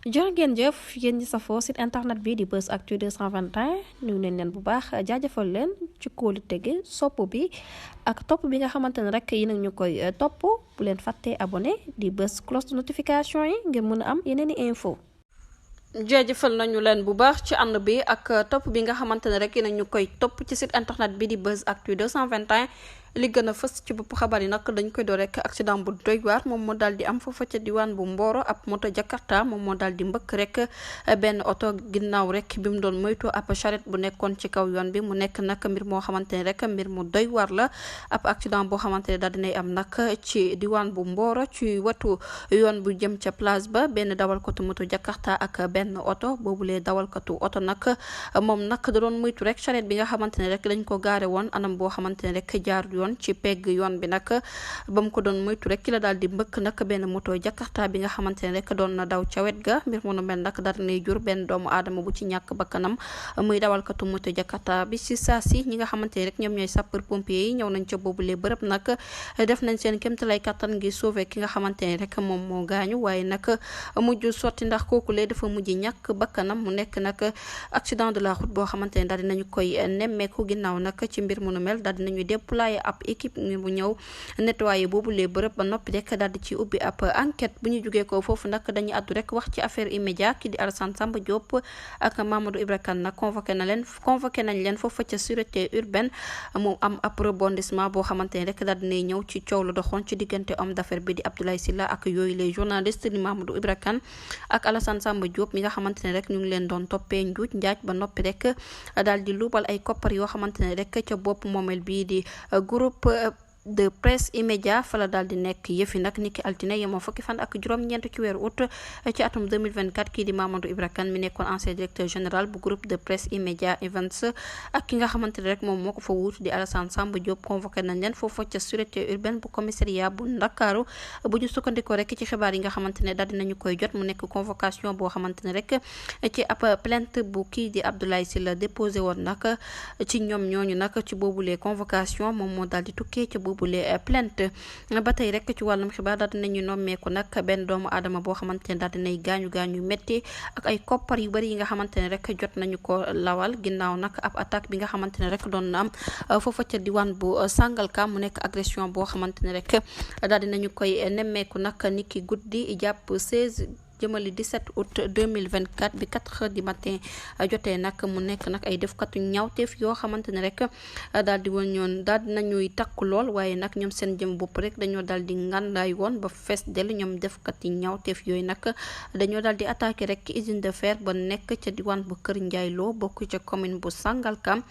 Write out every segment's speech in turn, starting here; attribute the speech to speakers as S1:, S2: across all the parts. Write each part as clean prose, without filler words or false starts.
S1: jërë ngeen jëf yéen ñi safoo site internet bi di Buzz Actu 221 nuyu nañ leen bu baax jaajëfal leen ci kóolu tege sopp bi ak topp bi nga xamante ne rek yi nag ñu koy topp bu leen fàttee abonné di bës cloche de notification yi ngir mën a am yeneen i info jaajëfal nañu leen bu baax ci ànd bi ak topp bi nga xamante ne rek yi nag ñu koy topp ci site internet bi di Buzz Actu 221 li gën a fës ci bopp xabaar yi nag dañ koy door rek accident bu doy waar moom moo daal di am foofa ca diwaan bu Mboro ab moto Jakarta moom moo daal di mbëkk rek benn oto ginnaaw rek bi mu doon moytu ab charrette bu nekkoon ci kaw yoon bi mu nekk nag mbir moo xamante ne rek mbir mu doy waar la ab accident boo xamante ne daal dinay am nag ci diwaan bu Mboro ci wetu yoon bu jëm ca place ba benn dawalkatu moto Jakarta ak benn oto boobulee dawalkatu oto nag moom nag da doon moytu rek charrette bi nga xamante ne rek dañ ko gaare woon anam boo xamante ne rek jaar ci pegg yoon bi nag ba mu ko doon moytu rek ki la daal di mbëkk nag benn moto Jakarta bi nga xamante ne rek doon na daw ca wet ga mbir mu nu mel nag daal nay jur benn doomu aadama bu ci ñàkk bakkanam muy dawalkatu moto Jakarta bi si saa si ñi nga xamante ne rek ñoom ñooy sapeur pompier yi ñëw nañ ca boobule bërëb nag def nañ seen kéemtalaay kattan ngir sauver ki nga xamante ne rek moom moo gaañu waaye nag mujj sotti ndax kookulee dafa mujj ñàkk bakkanam mu nekk nag accident de la route boo xamante ne daal dinañu koy nemmeeku ginnaaw nag ci mbir mu nu mel daal dinañu déployer ab équipe bu ñëw nettoyé boobu les bërëb ba noppi rek daal di ci ubbi ab enquête bu ñu jugee ko foofu nag dañuy àddu rek wax ci affaire immédiat ki di Alassane Samba Diop ak Mamadou Ibra Kane nag convoqué nañ leen foofu ca sûreté urbaine mu am ab rebondissement boo xamante ne rek daal dinay ñëw ci coow la doxoon ci diggante homme d'affaires bi di Abdoulaye Sylla ak yooyu les journalistes di Mamadou Ibra Kane ak Alassane Samba Diop mi nga xamante ne rek ñu ngi leen doon toppee njuuj njaaj ba noppi rek daal di luubal ay koppar yoo xamante ne rek ca bopp moomel bii di groupe de presse immédiat fa la daal di nekk yëfi nag niki altine yemoo fukki fan ak juróom-ñeent ci weeru août ci atum 2024 kii di Mamadou Ibra Kane mi nekkoon ancien directeur général bu groupe de presse immédiat Events ak ki nga xamante ne rek moom moo ko fa wuutu di Alassane Samba Diop convoqué nañ leen foofu ca sûreté urbaine bu commissariat bu Ndakaaru bu ñu sukkandikoo rek ci xibaar yi nga xamante ne daal dinañu koy jot mu nekk convocation boo xamante ne rek ci ab plainte bu kii di Abdoulaye Sylla déposé woon nag ci ñoom ñooñu nag ci boobulee convocation moom moo daal di tukkee ci boobule plainte ba tey rek ci wàllum xibaar daal dinañu nommeeku nag benn doomu aadama boo xamante ne daal dinay gaañu métti ak ay koppar yu bari yi nga xamante ne rek jot nañu ko lawal ginnaaw nag ab attaque bi nga xamante ne rek doon na am foofa ca diwaan bu Sangalkam mu nekk agression boo xamante ne rek daal dinañu koy nemmeeku nag niki guddi jàpp 16 jëmali 17 août 2024 bi 4 heures du matin jotee nag mu nekk nag ay defkatu ñaawteef yoo xamante ne rek daal di woon ñoon daal di nañuy takku lool waaye nag ñoom seen jëm bopp rek dañoo daal di ngàndaay woon ba fees del ñoom defkati ñaawteef yooyu nag dañoo daal di attaqué rek usine de fer ba nekk ca diwaan bu Kër Ndiaye Lo bokk ca commune bu Sangalkam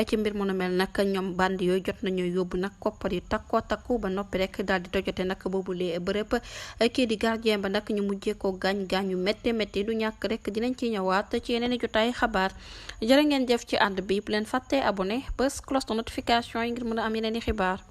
S1: ci mbir mu nu mel nag ñoom bandi yooyu jot nañoo yóbbu nag koppar yu takku ba noppi rek daal di tojote nag boobu lee bërëb kii di gardien ba nag ñu mujjee ko gaañu métti du ñàkk rek dinañ ci ñëwaat ci yeneen i jotaay xabaar jërë ngeen jëf ci ànd bi bu leen fàttee abonné bës cloche de notification yi ngir mën a am yeneen i xibaar